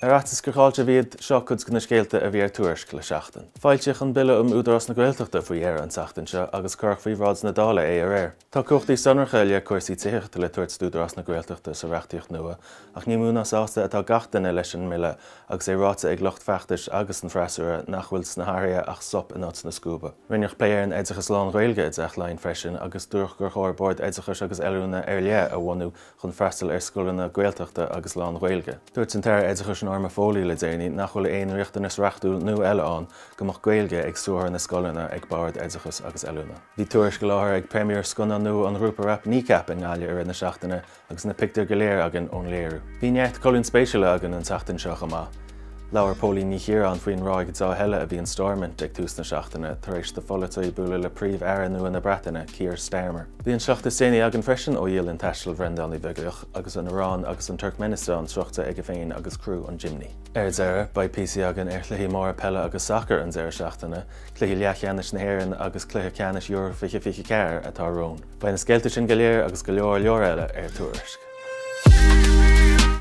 Ar fhaitíos gur chailltear iad, seo cuid de na scéalta a bhí ar Tuairisc le seachtain. Foilsíodh an Bille um Údarás na Gaeltachta faoi dheireadh an tseachtain seo agus cuireadh faoi bhráid na Dála é aréir. Tá cumhachtaí sonracha i leith cúrsaí tithíochta le tabhairt d'Údarás na Gaeltachta sa reachtaíocht nua ach ní mó ná sásta atá gach duine leis an mBille agus é ráite ag lucht feachtais agus an freasúra nach bhfuil sna hathruithe ach sop in áit na scuaibe. Rinneadh plé ar an oideachas lán-Ghaeilge i dTeach Laighean freisin agus dúradh gur chóir Bord Oideachais agus Oiliúna ar leith a bhunú chun freastal ar scoileanna Gaeltachta agus lán-Ghaeilge. Dúirt an tAire Oideachais Norma Foley le déanaí nach bhfuil aon riachtanas reachtúil nó eile ann go mbeadh Gaeilge ag suaitheadh na scoileanna ag Bord Oideachais agus Oiliúna. Bhí Tuairisc i láthair ag première scannán nua an ghrúpa rap Kneecap i nGaillimh i rith na seachtaine agus na pictiúir go léir againn ón léiriú. Bhí neart colún spéisiúla againn an tseachtain seo chomh maith. Labhair Póilín Ní Chiaráin faoin ráig dá thoilleadh a bhí in Stormont ag tús na seachtaine, tar éis do pholaiteoirí bualadh le Príomh-Aire nua na Breataine, Keir Starmer. Bhí an sliocht is déanaí againn freisin ó dhialann taistil Bhreandáin Uí Bheaglaoich, agus an Iaráin agus an Turkmenistan sroichte aige féin agus criú an Jimny. Ar deireadh, beidh píosaí againn ar chluichí móra peile agus sacair an deireadh seachtaine, cluichí leathcheannais na hÉireann agus cluiche ceannais Euro 2024 atá romhainn. Beidh na scéalta sin go léir agus go leor leor eile ar Tuairisc.